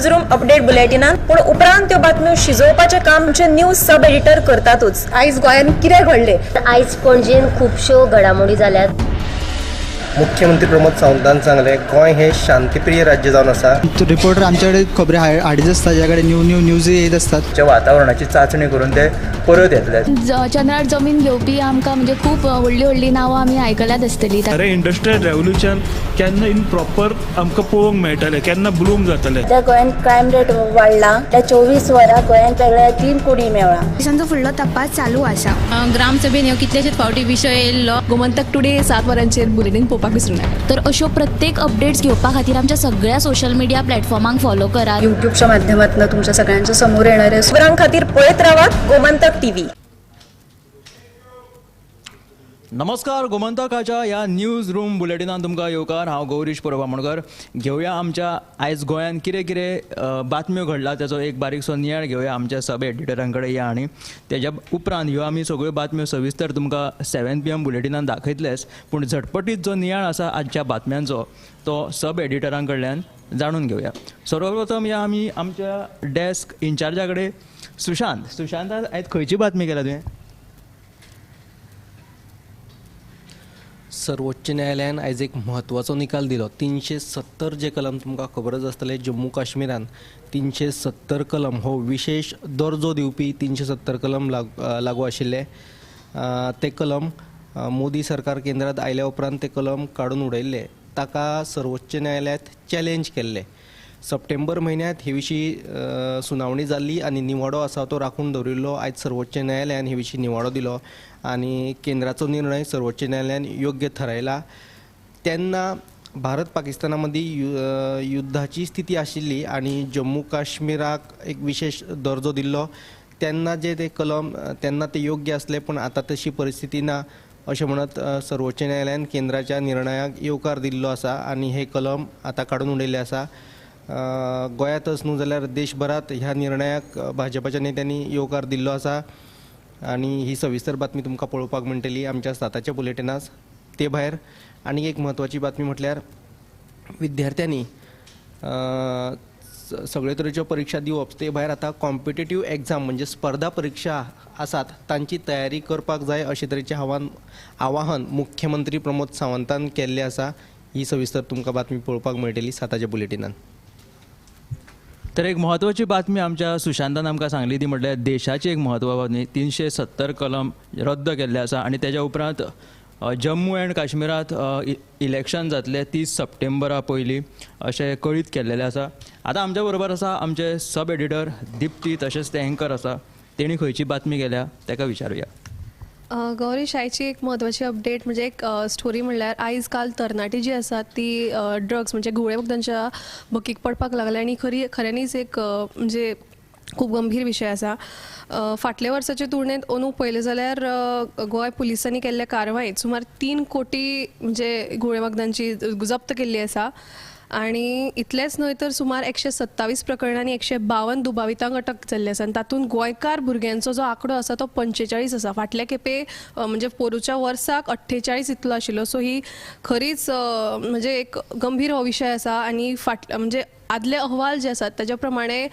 News room update बुलेटिनान. पूण उपरांत त्यो बातम्यो शिजोवपाचें काम आमचे न्यूज सब एडिटर करतातूच. आयज गोंयांत कितें घडलें? आयज पणजेन खुबश्यो घडामोडी जाल्यात. मुख्यमंत्री प्रमोद सावंतान सांगलें, गोंय हें शांतीप्रिय राज्य जावन आसा. रिपोर्टर आमच्याकडे खबरी हाडीत आसता, ज्या कडेन न्यू न्यू न्यूज येत आसतात. वातावरणाची चांचणी करून ते परत येतले. चंद्रार जमीन घेवपी आमकां म्हणजे खूब व्हडलीं व्हडलीं नांवां आमी आयकल्यात आसतलीं. खरें इंडस्ट्रियल रेवोल्युशन केन्ना इन प्रॉपर आमकां पळोवंक मेळटलें, केन्ना ब्लूम जातलें? सध्या गोंयांत क्रायम रेट वाडला. त्या 24 वरां गोंयांत वेगळ्या 3 कुडी मेवळा. पोलिसांचो फुडलो तपास चालू आसा. ग्रामसभेन ह्यो कितलेशेच फावटी विशय येयल्लो. गोमंतक टुडे 7 वरांचेर बुलेटीन पळोवपाक विसरूं नाका. तर अश्यो प्रत्येक अपडेट्स घेवपा खातीर आमच्या सगळ्या सोशल मिडिया प्लॅटफॉर्मांक फॉलो करात. युट्यूबच्या माध्यमातून तुमच्या सगळ्यांच्या समोर येणार आहे. खबरां खातीर पळयत रावात गोमंतक टीव्ही. नमस्कार, गोमंतकाच्या ह्या न्यूज रूम बुलेटिनान तुमकां येवकार. हांव गौरीश परब आमोणकर. घेवया आमच्या आयज गोंयांत कितें कितें बातम्यो घडला त्याचो एक बारीकसो नियाळ घेवया आमच्या सब एडिटरां कडेन या आनी तेज्या उपरांत ह्यो आमी सगळ्यो बातम्यो सविस्तर तुमकां 7 PM बुलेटिनान दाखयतलेच. पूण झटपटीत जो नियाळ आसा आजच्या बातम्यांचो तो सब एडिटरां कडल्यान जाणून घेवया. सर्वप्रथम या आमी आमच्या डेस्क इन्चार्जा कडेन सुशांत. सुशांत, आयज खंयची बातमी केल्या तुवें? सर्वोच्च न्यायालयान आयज एक म्हत्वाचो निकाल दिलो. 370 जे कलम तुमकां खबरच आसतलें, जम्मू काश्मीरान 370 कलम हो विशेश दर्जो दिवपी 370 कलम लागू आशिल्ले. ते कलम मोदी सरकार केंद्रांत आयल्या उपरांत ते कलम काडून उडयल्ले. ताका सर्वोच्च न्यायालयांत चॅलेंज केल्ले. सप्टेंबर म्हयन्यांत हे विशीं सुनावणी जाल्ली आनी निवाडो आसा तो राखून दवरिल्लो. आयज सर्वोच्च न्यायालयान हे विशीं निवाडो दिलो आनी केंद्राचो निर्णय सर्वोच्च न्यायालयान योग्य थारायला. तेन्ना भारत पाकिस्ताना मदीं युद्धाची स्थिती आशिल्ली आनी जम्मू काश्मीराक एक विशेश दर्जो दिल्लो. तेन्ना जे ते कलम तेन्ना ते योग्य आसले, पूण आतां तशी परिस्थिती ना अशें म्हणत सर्वोच्च न्यायालयान केंद्राच्या निर्णयाक येवकार दिल्लो आसा आनी हे कलम आतां काडून उडयल्ले आसा. गोंयांतच न्हू जाल्यार देशभरांत ह्या निर्णयाक भाजपाच्या नेत्यांनी येवकार दिल्लो आसा आनी ही सविस्तर बातमी तुमकां पळोवपाक मेळटली आमच्या 7 बुलेटिनांत. ते भायर आनी एक म्हत्वाची बातमी म्हटल्यार विद्यार्थ्यांनी सगळे तरेच्यो परिक्षा दिवप, ते भायर आतां कॉम्पिटेटीव एग्जाम म्हणजे स्पर्धा परिक्षा आसात तांची तयारी करपाक जाय अशे तरेचें आवाहन मुख्यमंत्री प्रमोद सावंतान केल्लें आसा. ही सविस्तर तुमकां बातमी पळोवपाक मेळटली 7 बुलेटिनांत. तर एक म्हत्वाची बातमी आमच्या सुशांतान आमकां सांगली ती म्हटल्यार देशाची एक म्हत्व बातमी. 370 कलम रद्द केल्ले आसा आनी तेज्या उपरांत जम्मू एंड काश्मीरांत इलेक्शन जातलें 30 सप्टेंबरा पयलीं अशें कळीत केल्लेलें आसा. आतां आमच्या बरोबर आसा आमचे सब एडिटर दिप्ती, तशेंच ते एंकर आसा. तेणी खंयची बातमी केल्या ताका विचारुया. गौरीश, आयची एक म्हत्वाची अपडेट म्हणजे एक स्टोरी म्हणल्यार आयज काल तरणाटी जी आसात ती ड्रग्स म्हणजे घुंवळे वखदांच्या भकीक पडपाक लागल्या आनी खऱ्यांनीच एक म्हणजे खूब गंभीर विशय आसा. फाटल्या वर्साचे तुळनेंत अंदू पळयलें जाल्यार गोंय पुलिसांनी केल्ल्या कारवायेंत सुमार 3 कोटी म्हणजे घुंवळे वखदांची जप्त केल्ली आसा आनी इतलेंच न्हय तर सुमार 127 प्रकरणांनी 152 दुबावितांक अटक जाल्ली आसा आनी तातूंत गोंयकार भुरग्यांचो जो आंकडो आसा तो 45 आसा. फाटल्या खेपे म्हणजे पोरूच्या वर्साक 48 इतलो आशिल्लो. सो ही खरीच म्हणजे एक गंभीर हो विशय आसा आनी म्हणजे आदले अहवाल जे आसात ताज्या प्रमाणे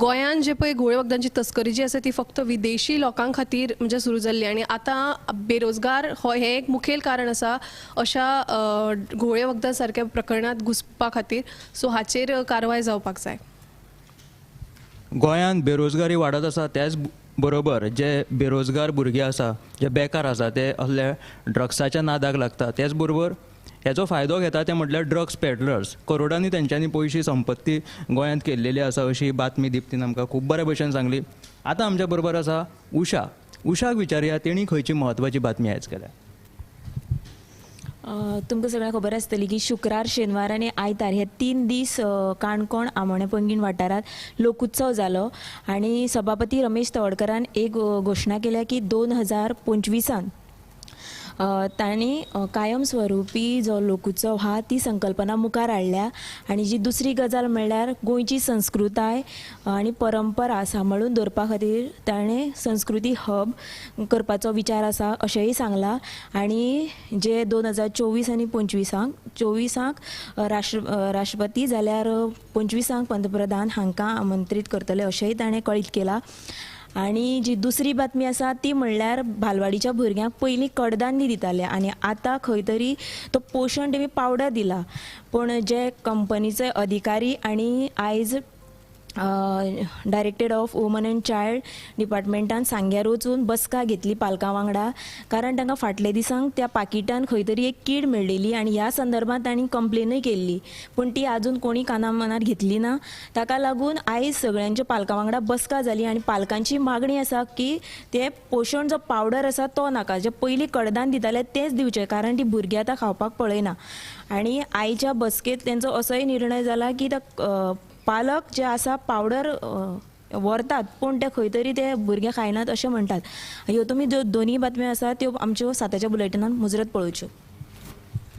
गोंयांत जे पळय घुंवळे वखदांची तस्करी जी आसा ती फक्त विदेशी लोकां खातीर म्हणजे सुरू जाल्ली आनी आतां बेरोजगार हो हें एक मुखेल कारण आसा अशा घुंवळे वखदां सारक्या प्रकरणांत घुसपा खातीर. सो हाचेर कारवाय जावपाक जाय. गोंयांत बेरोजगारी वाडत आसा, त्याच बरोबर जे बेरोजगार भुरगे आसा, जे बेकार आसा ते असल्या ड्रग्साच्या नादाक लागता. त्याच बरोबर हेचो फायदो घेता ते म्हटल्यार ड्रग्स पेडलर्स. करोडांनी तेंच्यांनी पयशी संपत्ती गोंयांत केल्लेली आसा अशी बातमी दिप्तीन आमकां खूब बऱ्या भशेन सांगली. आतां आमच्या बरोबर आसा उषा. उषाक विचारुया तेणी खंयची म्हत्वाची बातमी आयज केल्या. तुमकां सगळ्यांक खबर आसतली की शुक्रार, शेनवार आनी आयतार हे 3 दीस काणकोण आमोणें पैंगीण वाठारांत लोकोत्सव जालो आनी सभापती रमेश तवडकरान एक घोशणा केल्या की 2025 तांणी कायम स्वरुपी जो लोकोत्सव आहा ती संकल्पना मुखार हाडल्या. आनी जी दुसरी गजाल म्हणल्यार गोंयची संस्कृताय आनी परंपरा सांबाळून दवरपा खातीर ताणें संस्कृती हब करपाचो विचार आसा अशेंय सांगलां. आनी जे 2024 आनी 25 राष्ट्रपती जाल्यार 25 पंतप्रधान हांकां आमंत्रीत करतले अशेंय ताणें कळीत केलां. आनी जी दुसरी बातमी आसा ती म्हणल्यार बालवाडीच्या भुरग्यांक पयलीं कडधान्य दिताले आनी आतां खंय तरी तो पोशण तेमी पावडर दिला, पूण जे कंपनीचे अधिकारी आनी आयज directed of woman and child डिपार्टमेंटान सांग्यार वचून बसका घेतली पालकां वांगडा, कारण तांकां फाटल्या दिसांक त्या पाकिटान खंय तरी एक कीड मेळ्ळेली आनी ह्या संदर्भात तांणी कंप्लेनूय केल्ली, पूण ती आजून कोणी काना मनार घेतली ना. ताका लागून आयज सगळ्यांच्या पालकां वांगडा बसका जाली आनी पालकांची मागणी आसा की ते पोशण जो पावडर आसा तो नाका, जे पयलीं कडदान दिताले तेंच दिवचें, कारण ती भुरगीं आतां खावपाक पळयना. आनी आयच्या बसकेंत तेंचो असोय निर्णय जाला की पालक जे आसा पावडर व्हरतात पूण ते खंय तरी ते भुरगे खायनात अशें म्हणटात. ह्यो तुमी ज्यो दोनूय बातम्यो आसा त्यो आमच्यो 7च्या बुलेटिनान मुजरत पळोवच्यो.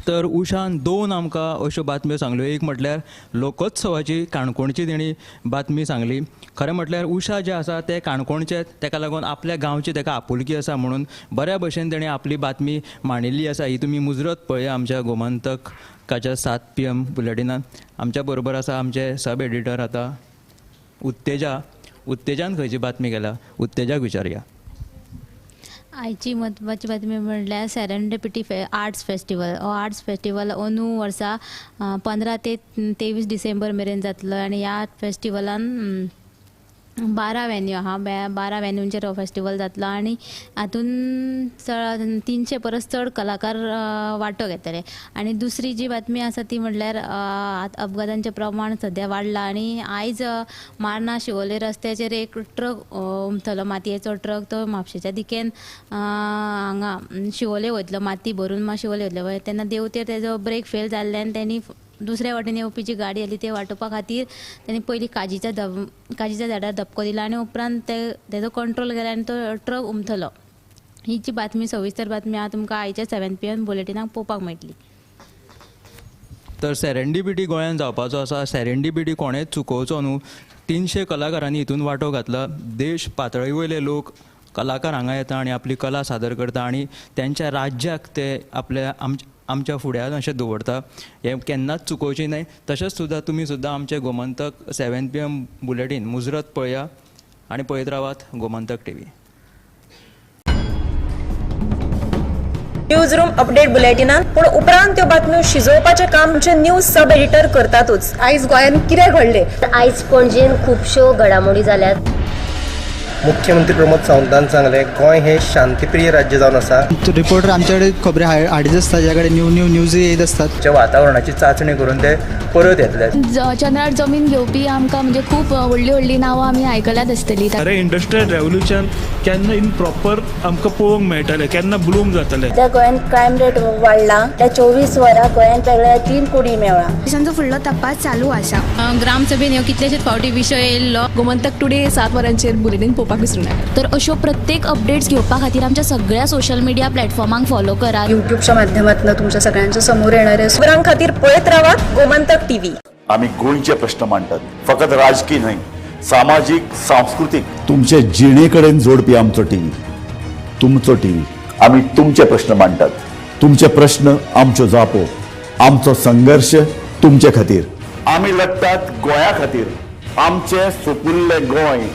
तर उषान दोन आमकां अश्यो बातम्यो सांगल्यो. एक म्हटल्यार लोकोत्सवाची काणकोणची तेणी बातमी सांगली. खरें म्हटल्यार उषा जें आसा तें काणकोणचें, तेका लागून आपल्या गांवची तेका आपुलकी आसा म्हणून बऱ्या भशेन तेणी आपली बातमी मांडिल्ली आसा. ही तुमी मुजरत पळया आमच्या गोमंतकाच्या 7 PM बुलेटिनान. आमच्या बरोबर आसा आमचे सब एडिटर आतां उत्तेजा. उत्तेजान खंयची बातमी केल्या, उत्तेजाक विचारया. आयची म्हत्वाची बातमी म्हणल्यार सेरेंडिपिटी आर्ट्स फेस्टिवल. हो आर्ट्स फेस्टिवल अंदू वर्सा 15 ते 23 डिसेंबर मेरेन जातलो आनी ह्या फेस्टिवलान 12 वेन्यू आहा. 12 वेन्यूंचेर हो फेस्टिवल जातलो आनी हातून चड 300 परस चड कलाकार वांटो घेतले. आनी दुसरी जी बातमी आसा ती म्हणल्यार अपघातांचें प्रमाण सद्या वाडलां आनी आयज मार्ना शिवोले रस्त्याचेर एक ट्रक उमथलो, मातयेचो ट्रक. तो म्हापशेच्या दिकेन हांगा शिवोले वयतलो, माती भरून शिवोले वयतलो. तेन्ना देंवतेर तेजो ब्रेक फेल जाल्ल्यान आनी तेणी दुसऱ्या वाटेन येवपी जी गाडी आसली ते वाटोवपा खातीर तेणी पयलीं काजीच्या झाडार धपको दिला आनी उपरांत तेजो कंट्रोल गेला आनी तो ट्रक उमथलो. ही जी बातमी सविस्तर बातमी आहा तुमकां आयच्या 7 PM बुलेटिनाक पळोवपाक मेळटली. तर सेरेंडिपिटी गोंयांत जावपाचो आसा. सेरेंडिपिटी कोणेंच चुकोवचो न्हू. 300 कलाकारांनी हितून वांटो घातला. देश पातळी वयले लोक कलाकार हांगा येता आनी आपली कला सादर करता आनी तेंच्या राज्याक ते आपल्या आमच्या फुड्यान अशें दवरता. हें केन्नाच चुकोवचें न्हय. तशेंच सुद्दां तुमी सुद्दां आमचें गोमंतक 7 PM bulletin मुजरत पळया आनी पळयत रावात Gomantak TV. News room update बुलेटिनान पूण उपरांत त्यो बातम्यो शिजोवपाचें काम आमचे न्यूज सब एडिटर करतातूच. आयज गोंयांत कितें घडलें, आयज पणजेन खुबश्यो घडामोडी जाल्यात. मुख्यमंत्री प्रमोद सावंतान सांगलें गोंय हे शांतीप्रिय राज्य जावन आसा. रिपोर्टर आमच्याकडे खबरी हाडीत आसता, ज्या कडेन न्यू न्यू न्यूज येत आसतात. वातावरणाची चाचणी करून ते परत येतले. चंद्रार जमीन घेवपी आमकां म्हणजे खूब व्हडली व्हडली नांवां आमी आयकल्यात आसतली. अरे इंडस्ट्रियल रेवोल्युशन केन्ना इन प्रॉपर आमकां पळोवंक मेळटलें, केन्ना ब्लूम जातलें. त्या गोंयांत क्रायम रेट वाडला. त्या 24 वरां गोंयांत वेगळ्या 3 कुडी मेळ्ळा. पोलिसांचो फुडलो तपास चालू आसा. ग्रामसभेन ह्यो कितलेशेच फावटी विशय येयल्लो. गोमंतक टुडे 7 वरांचेर बुलेटीन पळोवपाक विसरूं नाका. तर अश्यो प्रत्येक अपडेट्स घेवपा खातीर आमच्या सगळ्या सोशल मिडिया प्लॅटफॉर्मांक फॉलो करात. युट्यूबच्या माध्यमातून तुमच्या सगळ्यांच्या समोर येणारे खबरां खातीर पळयत रावात गोमंतक टीव्ही. आमी गोंयचे प्रश्न मांडटात, फकत राजकीय न्हय, सामाजीक, सांस्कृतीक, तुमचे जिणे कडेन जोडपी आमचो टीव्ही, तुमचो टीव्ही. आमी तुमचे प्रश्न मांडटात, तुमचे प्रश्न आमच्यो जापो, आमचो संघर्श तुमचे खातीर. आमी लढटात गोंया खातीर, आमचें सोपुल्लें गोंय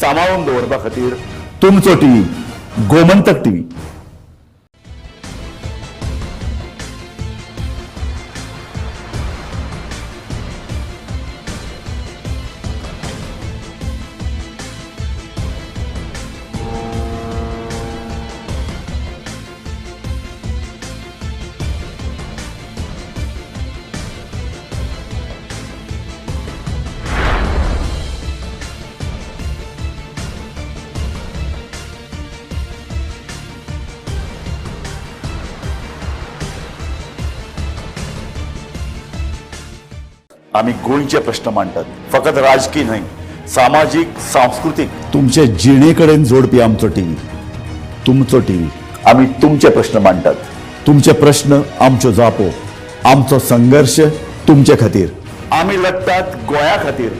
सांबाळून दवरपा खातीर. तुमचो टीव्ही, गोमंतक टीव्ही. आमी गोंयचे प्रश्न मांडटात, फकत राजकीय न्हय, सामाजीक, सांस्कृतीक, तुमचे जिणे कडेन जोडपी आमचो टीव्ही, तुमचो टीव्ही. आमी तुमचे प्रश्न मांडटात. तुमचे प्रश्न आमच्यो जापो, आमचो संघर्श तुमचे खातीर. आमी लढटात गोंया खातीर,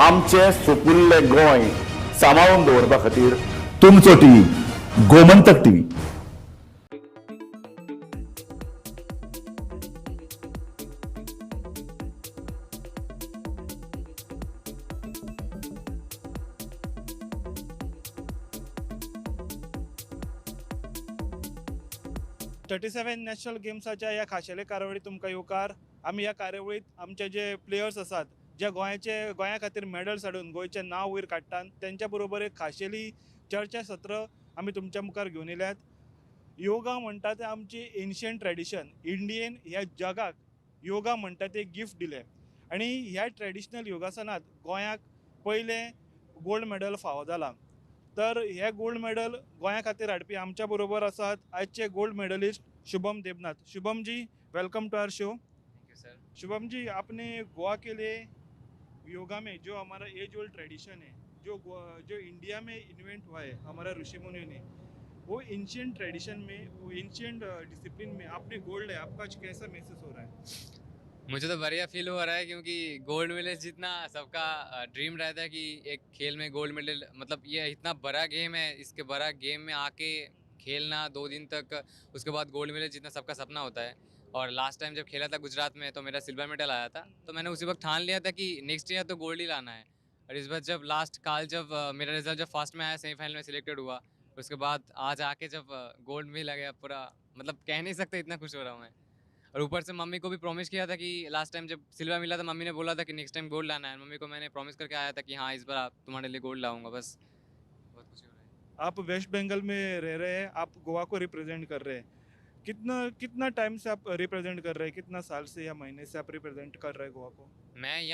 आमचें सुपुल्लें गोंय सांबाळून दवरपा खातीर. तुमचो टीव्ही, गोमंतक टीव्ही. 37 नॅशनल गेम्साच्या ह्या खाशेले कार्यावळीत तुमकां येवकार. आमी ह्या कार्यावळीत आमचे जे प्लेयर्स आसात, जे गोंया खातीर मॅडल्स हाडून गोंयचें नांव वयर काडटात, तेंच्या बरोबर एक खाशेली चर्चा सत्र आमी तुमच्या मुखार घेवन येयल्यात. योगा म्हणटा तें आमची एन्शियंट ट्रेडिशन. इंडियेन ह्या जगाक योगा म्हणटा तें गिफ्ट दिलें आनी ह्या ट्रेडिशनल योगासनात गोंयाक पयलें गोल्ड मॅडल फावो जालां. तर हे गोल्ड मॅडल गोंया खातीर हाडपी आमच्या बरोबर आसात आयचे gold medalist Shubham Debnath. Shubham ji, welcome to our show. Thank you sir. Shubham ji, आपने गोवा के लिए योगा में जो हमारा एज ओल्ड ट्रेडिशन है, जो जो इंडिया में इन्वेंट हुआ है हमारा ऋषि मुनियों ने, वो एंशियंट ट्रेडिशन में, वो एंशियंट डिसिप्लिन में आपने गोल्ड है, आपका आज कैसा महसूस हो रहा है? मुझे तो बढ़िया फील हो रहा है, क्योंकि गोल्ड मेडल जीतना सबका ड्रीम रहता है कि एक खेल में गोल्ड मेडल, मतलब ये इतना बड़ा गेम है, इसके बड़ा गेम में आके खेलना 2 दिन तक, उसके बाद गोल्ड मेडल जीतना सबका सपना होता है. और लास्ट टाइम जब खेला था गुजरात में, तो मेरा सिल्वर मेडल आया था, तो मैंने उसी वक्त ठान लिया था कि नेक्स्ट ईयर तो गोल्ड ही लाना है. और इस बार जब लास्ट काल जब मेरा रिजल्ट जब फर्स्ट में आया, सेमीफाइनल में सिलेक्टेड हुआ, उसके बाद आज आके जब गोल्ड मिल गया पूरा, मतलब कह नहीं सकते इतना खुश हो रहा हूँ मैं. और ऊपर से मम्मी को भी प्रॉमिस किया था कि लास्ट टाइम जब सिल्वर मिला था, मम्मी ने बोला था कि नेक्स्ट टाइम गोल्ड लाना है. मम्मी को मैंने प्रॉमिस करके आया था कि हाँ, इस बार आप तुम्हारे लिए गोल्ड लाऊंगा. बस बहुत खुशी हो रही है. आप वेस्ट बंगाल में रह रहे हैं, आप गोवा को रिप्रेजेंट कर रहे हैं. कितना कितना टाइम से आप रिप्रेजेंट कर रहे हैं? कितना साल से या महीने से आप रिप्रेजेंट कर रहे हैं गोवा को? मैं यहाँ